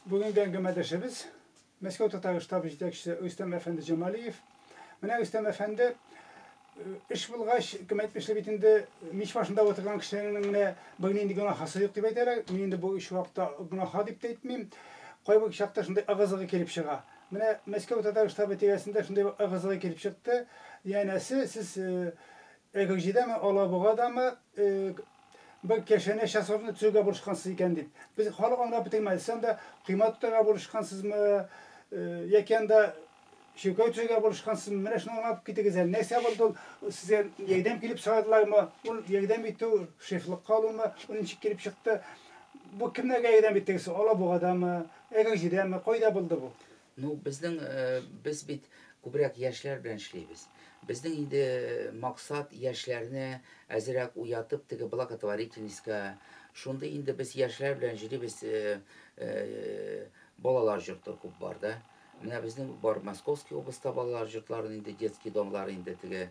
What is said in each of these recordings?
Бүгенге әңгәмәдәшебез Мәскәү татар штабы җитәкчесе Рөстәм әфәнде Җамалиев. Менә Рөстәм әфәнде, эш булгач, кем әйтмешли бит инде, мич башында утырган кешенең генә бернинди гөнаһасы юк дип әйтәләр. Мин инде бу очракта гөнаһа дип тә әйтмим. Кайбер чакта шундый ыгы-зыгы килеп чыга. Менә Мәскәү татар штабы тирәсендә шундый бер ыгы-зыгы килеп чыкты. Янәсе, сез Әгерҗедәме, Алабугадамы, бер кәшәнә часовня төзергә булышкансыз икән дип. Без халык аңлап бетермәде. Сез анда койма тотарга булышкансызмы, яки анда чиркәү төзергә булышкансызмы? Менә шуны аңлатып китегез әле. Нәрсә булды ул? Сезгә ярдәм килеп сорадылармы? Ул ярдәм итү шефлыкка алумы? Ул ничек килеп чыкты? Бу кемнәргә ярдәм иттегез? Алабугадамы, Әгерҗедәме? Кайда булды бу? Ну, безнең, без бит күбрәк яшьләр белән эшлибез. Безнең инде максат яшьләрне әзрәк уятып, теге благотворительностька, шундый инде без яшьләр белән җөрибез, балалар йорты күп бар да. Менә безнең бар Московский областьта балалар йортлары инде, детский домлар инде теге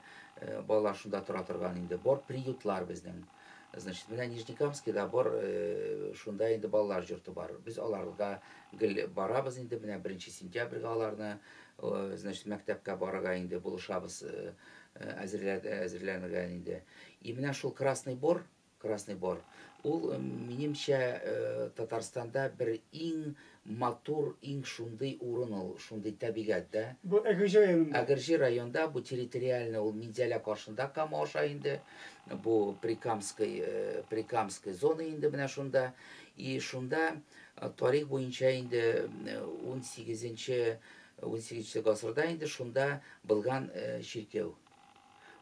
балалар шунда тора торган инде. Бар приютлар безнең. Значит, менә Нижнекамскида бар, шунда инде балалар йорты бар. Без аларга гел барабыз инде, менә 1 сентябрьгә аларны, значит, мәктәпкә барырга инде булышабыз, әзерләнергә инде. И менә шул Красный Бор, Красный Бор, ул, минемчә, Татарстанда бер иң матур, иң шундый урын ул, шундый табигать, да. Бу Әгерҗе районында. Әгерҗе районда, бу территориально ул Минзәлә каршында Кама аша инде. Бу Прикамской, Прикамской зона инде менә шунда. И шунда тарих буенча инде 18 18 гасырда инде шунда булган чиркәү.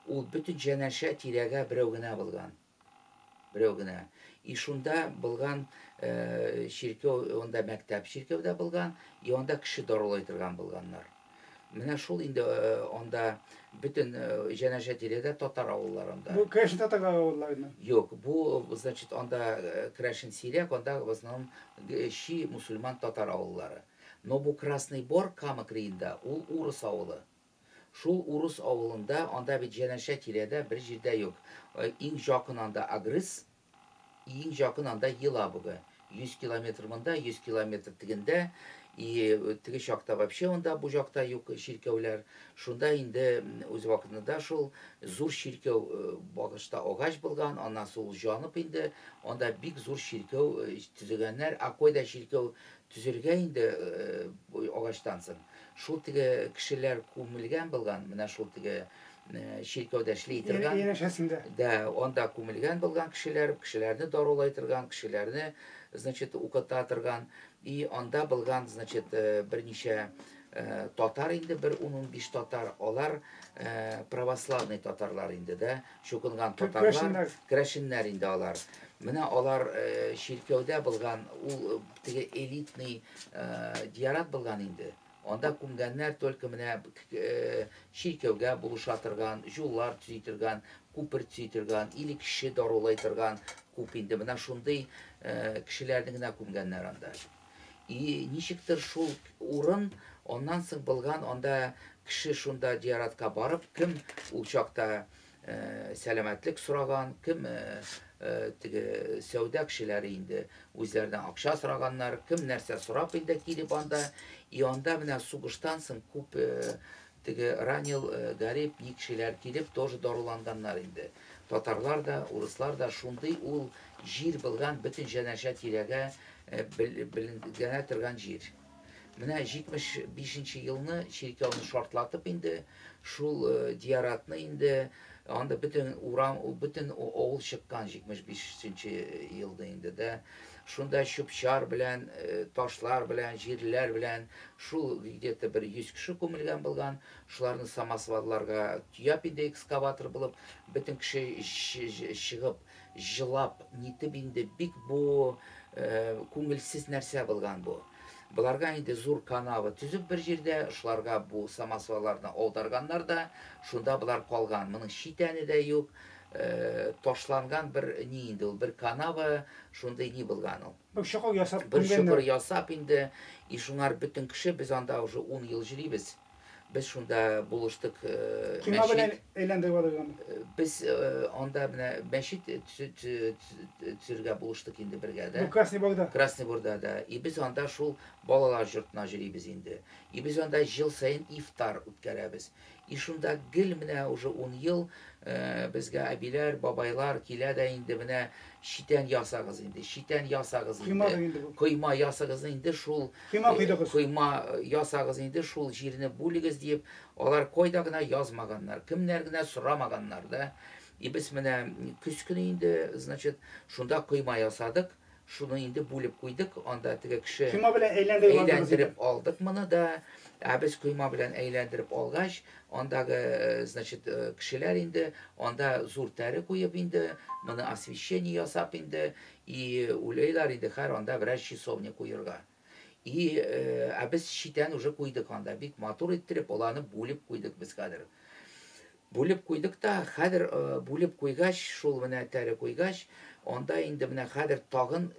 Ул бөтен җәнәшә тирәгә берәү генә булган. Берәү генә. И шунда булган чиркәү, анда мәктәп чиркәүдә булган, и анда кеше дарулай торган булганнар. Менә шул инде анда бөтен җәнәшә тирәдә татар авылларында. Бу керәшен татар авылларында? Юк, бу, значит, анда керәшен сирәк, анда в основном чи мусульман татар авыллары. Но бу Красный Бор Кама краенда, ул урыс авылы. Шул урыс авылында, анда бит җәнәшә тирәдә бер җирдә юк. Иң җакын анда Агрыз, иң җакын анда Елабуга. 100 километр монда, 100 километр тегендә. И теге чакта вообще анда бу җакта юк чиркәүләр. Шунда инде үз вакытында шул зур чиркәү багышта агач булган, аннан соң ул җанып инде, анда бик зур чиркәү төзегәннәр. Ә кайда чиркәү төзергә инде агачтан соң? Шул теге кешеләр күмелгән булган, менә шул теге чиркәүдә эшли торган. Янәшәсендә. Да, анда күмелгән булган кешеләр, кешеләрне дарулай торган, кешеләрне, значит, укыта торган. И анда булган, значит, берничә татар инде, бер 10-15 татар, алар православный татарлар инде, да, чукынган татарлар, керәшеннәр инде алар. Менә алар чиркәүдә булган, ул теге элитный диярат булган инде. Анда күмгәннәр только менә чиркәүгә булыша торган, юллар төзи торган, күпер төзи торган, или кеше дарулай торган күп инде. Менә шундый кешеләрне генә күмгәннәр анда. И ничектер шул урын аннан соң булган, анда кеше шунда диаратка барып, кем ул чакта сәламәтлек сораган, кем теге сәүдә кешеләре инде үзләренә акча сораганнар, кем нәрсә сорап инде килеп анда. И анда менә сугыштан соң күп теге ранил, гарип ни кешеләр килеп тоже даруланганнар инде. Татарлар да, урыслар да шундый ул җир булган, бөтен җәнәшә тирәгә беленгәнә торган җир. Менә 75 елны чиркәүне шартлатып инде, шул диаратны инде, анда бөтен урам, бөтен авыл чыккан 75 елда инде дә. Шунда чүп-чар белән, ташлар белән, җирләр белән, шул где-то бер 100 кеше күмелгән булган. Шуларны самосвалларга төяп инде экскаватор булып, бөтен кеше чыгып, җылап, нитеп инде бик бу күңелсез нәрсә булган бу. Боларга инде зур канава төзеп бер җирдә, шуларга бу самосвалларны аударганнар да, шунда болар калган. Моның читәне дә юк, ташланган бер ни инде ул, бер канава, шундый ни булган ул. Бер чокыр ясап Бер чокыр ясап инде, и шуңар бөтен кеше, без анда уже 10 ел йөрибез. Без шунда булыштык. Койма белән әйләндереп алыргамы? Без анда менә мәчет төзергә булыштык инде бергә дә. Бу Красный Борда. Красный Борда да. И без анда шул балалар йортына йөрибез инде. И без анда ел саен ифтар үткәрәбез. И шунда гел менә уже 10 ел безгә әбиләр, бабайлар килә дә инде менә читән ясагыз инде, читән ясагыз инде. Койма ясагыз инде шул. Койма койдыгыз. Койма ясагыз инде шул җирне бүлегез диеп, алар кайда гына язмаганнар, кемнәр генә сорамаганнар да. И без менә көз көне инде, значит, шунда койма ясадык. Шуны инде бүлеп куйдык, анда теге кеше койма белән әйләндереп, әйләндереп алдык моны да. Ә без койма белән әйләндереп алгач, андагы, значит, кешеләр инде анда зур тәре куеп инде, моны освещение ясап инде, и уйлыйлар инде хәр анда берәр часовня куерга. И ә без читән уже куйдык анда, бик матур иттереп, аларны бүлеп куйдык без хәзер. Бүлеп куйдык та, хәзер бүлеп куйгач, шул менә тәре куйгач, анда инде менә хәзер тагын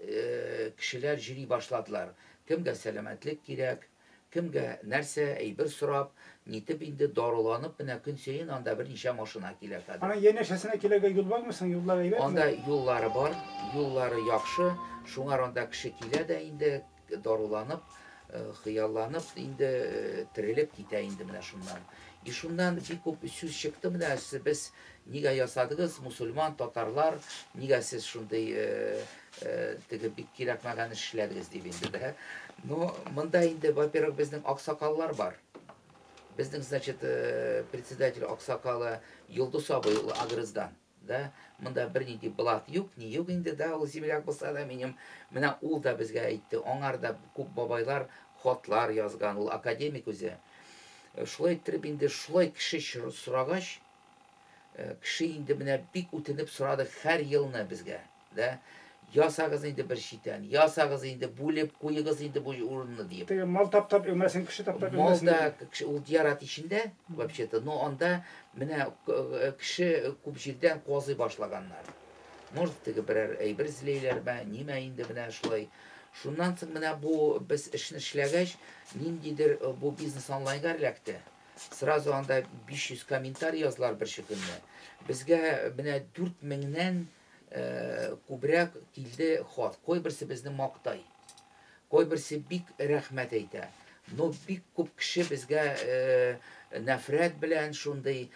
кешеләр йөри башладылар. Кемгә сәламәтлек кирәк, кемгә нәрсә, әйбер сорап, нитеп инде даруланып, менә көн саен анда берничә машина килә хәзер. Аның янәшәсенә килергә юл бармы соң? Юллар әйбәтме? Анда юллары бар, юллары яхшы, шуңар анда кеше килә дә инде даруланып, хыялланып инде терелеп китә инде менә шуннан. И шуннан бик күп сүз чыкты менә, без нигә ясадыгыз, мусульман, татарлар, нигә сез шундый теге бик кирәкмәгән эш эшләдегез дип инде дә. Но монда инде, во-первых, безнең аксакаллар бар. Безнең, значит, председатель аксакалы Йолдыз абый, ул Агрыздан. Да, монда бернинди блат юк, ни юк инде, да, ул земляк булса да минем. Менә ул да безгә әйтте, аңар да күп бабайлар хатлар язган, ул академик үзе. Шулай иттереп инде, шулай кеше сорагач, кеше инде менә бик үтенеп сорады һәр елны безгә, да. Ясагыз инде бер читән, ясагыз инде, бүлеп куегыз инде бу урынны диеп. Теге мал таптап йөрмәсен, кеше таптап йөрмәсен. Мал да, кеше, ул диярат эчендә, вообще-то, но анда менә кеше күп җирдән казый башлаганнар. Может, теге берәр әйбер эзләйләрме, нимә инде менә шулай. Шуннан соң менә бу без эшне эшләгәч, ниндидер бу бизнес онлайнга эләкте. Сразу анда 500 комментарий язылар бер көнне. Безгә менә 4000-нән күбрәк килде хат. Кайберсе безне мактай. Кайберсе бик рәхмәт әйтә. Но бик күп кеше безгә нәфрәт белән шундый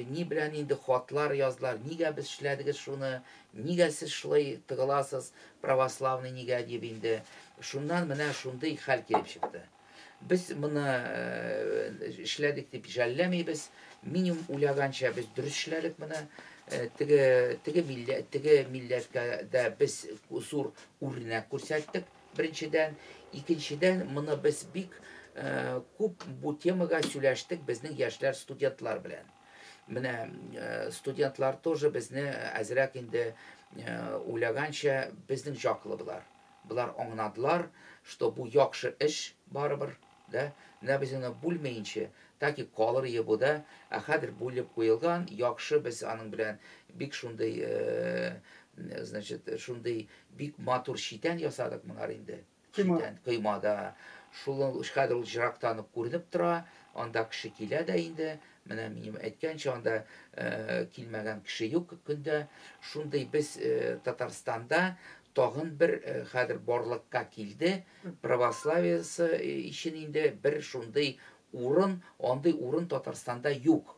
ни белән инде хатлар яздылар. Нигә без эшләдегез шуны? Нигә сез шулай тыгыласыз православный нигә дип инде. Шуннан менә шундый хәл килеп чыкты. Без моны эшләдек дип жәлләмибез. Минимум уйлаганча без дөрес эшләдек моны. Теге милләт, теге милләткә дә без зур үрнәк күрсәттек. Беренчедән, икенчедән, моны без бик күп бу темага сөйләштек безнең яшьләр, студентлар белән. Менә студентлар тоже безне әзрәк инде уйлаганча безнең яклы булар. Булар аңладылар, что бу яхшы эш барыбер, да? Менә без аны бүлмәенчә, так и калыр ие бу да, ә хәзер бүлеп куелган, яхшы без аның белән бик шундый, значит, шундый бик матур читән ясадык моңар инде. Койма. Читән, коймада. Шул хәзер ул ерактан ук күренеп тора, анда кеше килә дә инде. Менә минем әйткәнчә, анда килмәгән кеше юк көндә. Шундый без Татарстанда тагын бер хәзер барлыкка килде православиесе өчен инде бер шундый урын, андый урын Татарстанда юк.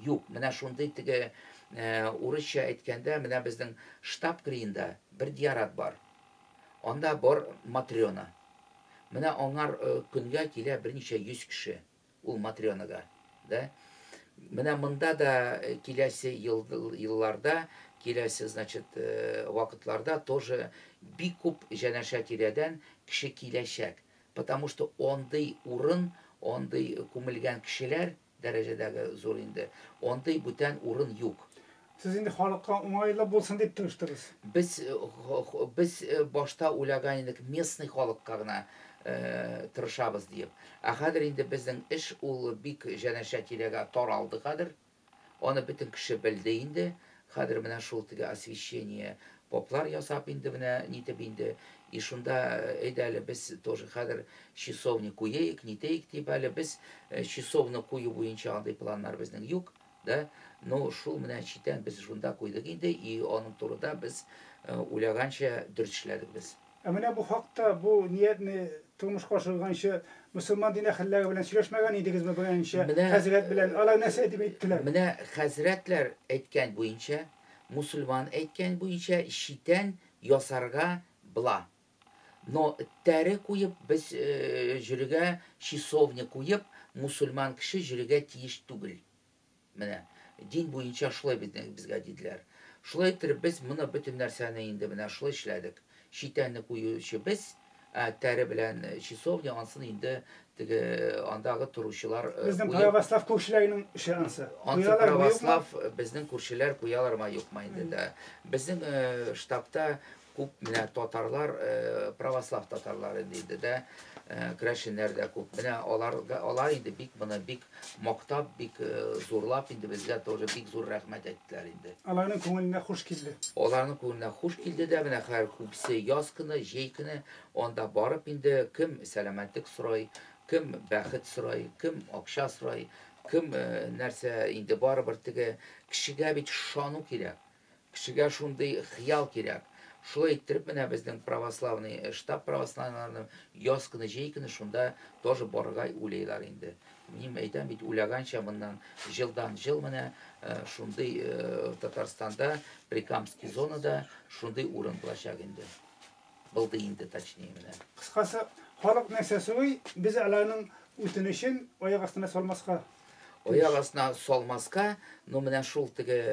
Юк. Менә шундый теге урысча әйткәндә, менә безнең штаб кырыенда бер диарат бар. Анда бар Матрена. Менә аңар көнгә килә берничә йөз кеше ул Матренага, да? Менә монда да киләсе елларда, киләсе, значит, вакытларда тоже бик күп җәнәшә тирәдән кеше киләчәк. Потому что андый урын, андый күмелгән кешеләр дәрәҗәдәге зур инде, андый бүтән урын юк. Сез инде халыкка уңайлы булсын дип тырыштыгыз. Без башта уйлаган идек, местный халыкка гына тырышабыз диеп. Ә хәзер инде безнең эш ул бик җәнәшә тирәгә таралды хәзер. Аны бөтен кеше белде инде. Хәзер менә шул теге освещение Поплар ясап инде менә нитеп инде. И шунда әйдә әле без тоже хәзер часовня куйыйк, нитәйек дип әле без часовня кую буенча андый планнар безнең юк, да. Но шул менә читән без шунда куйдык инде, и аның турыда без уйлаганча дөрес эшләдек без. Ә менә бу хакта, бу ниятне тормышка ашырганчы мөселман дин әһелләре белән сөйләшмәгән идегезме берничә хәзрәт белән? Алар нәрсә дип әйттеләр? Менә хәзрәтләр әйткән буенча, мусульман әйткән буенча читән ясарга була. Но тәре куеп без җөрегә часовня куеп, мусульман кеше җөрегә тиеш түгел. Менә дин буенча шулай безгә диделәр. Шулай итеп без моны бөтен нәрсәне инде менә шулай эшләдек. Читәнне куючы без, тәре белән часовня ансын инде теге андагы торучылар Безнең православ күршеләренең эше ансы. Ансы православ безнең күршеләр куялармы юкмы инде дә. Безнең штабта күп менә татарлар, православ татарлар инде дә, керәшеннәр дә күп. Менә алар инде бик моны бик мактап, бик зурлап инде безгә тоже бик зур рәхмәт әйттеләр инде. Аларның күңеленә хуш килде. Аларның күңеленә хуш килде дә, менә хәзер күбесе яз көне, җәй көне анда барып инде кем сәламәтлек сорай, кем бәхет сорай, кем акча сорай, кем нәрсә инде барыбер теге кешегә бит ышану кирәк. Кешегә шундый хыял кирәк. Шулай иттереп менә безнең православный штаб православныйларның яз көне, җәй көне шунда тоже барырга уйлыйлар инде. Мин әйтәм бит, уйлаганча моннан җылдан җыл менә шундый Татарстанда, Прикамский зонада шундый урын булачак инде. Булды инде, точнее менә. Кыскасы, халык нәрсә сорый, без аларның үтенечен аяк астына салмаска. Аяк астына салмаска, но менә шул теге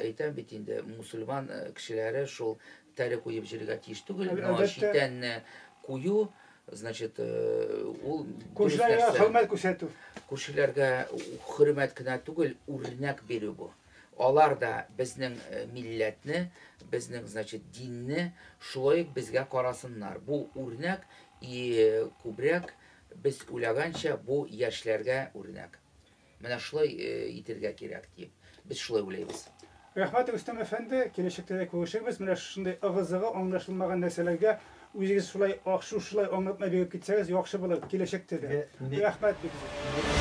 әйтәм бит инде, мусульман кешеләре шул тәре куеп җиргә тиеш түгел, но читәнне кую, значит, ул күршеләргә хөрмәт күрсәтү. Күршеләргә хөрмәт кенә түгел, үрнәк бирү бу. Алар да безнең милләтне, безнең, значит, динне шулай ук безгә карасыннар. Бу үрнәк и күбрәк без уйлаганча бу яшьләргә үрнәк. Менә шулай итергә кирәк дип, без шулай уйлыйбыз. Рәхмәт, Рөстәм әфәнде, киләчәктә дә күрешербез. Менә шушындый ыгы-зыгы аңлашылмаган нәрсәләргә үзегез шулай шулай аңлатма биреп китсәгез, яхшы булыр киләчәктә дә. Рәхмәт бик зур.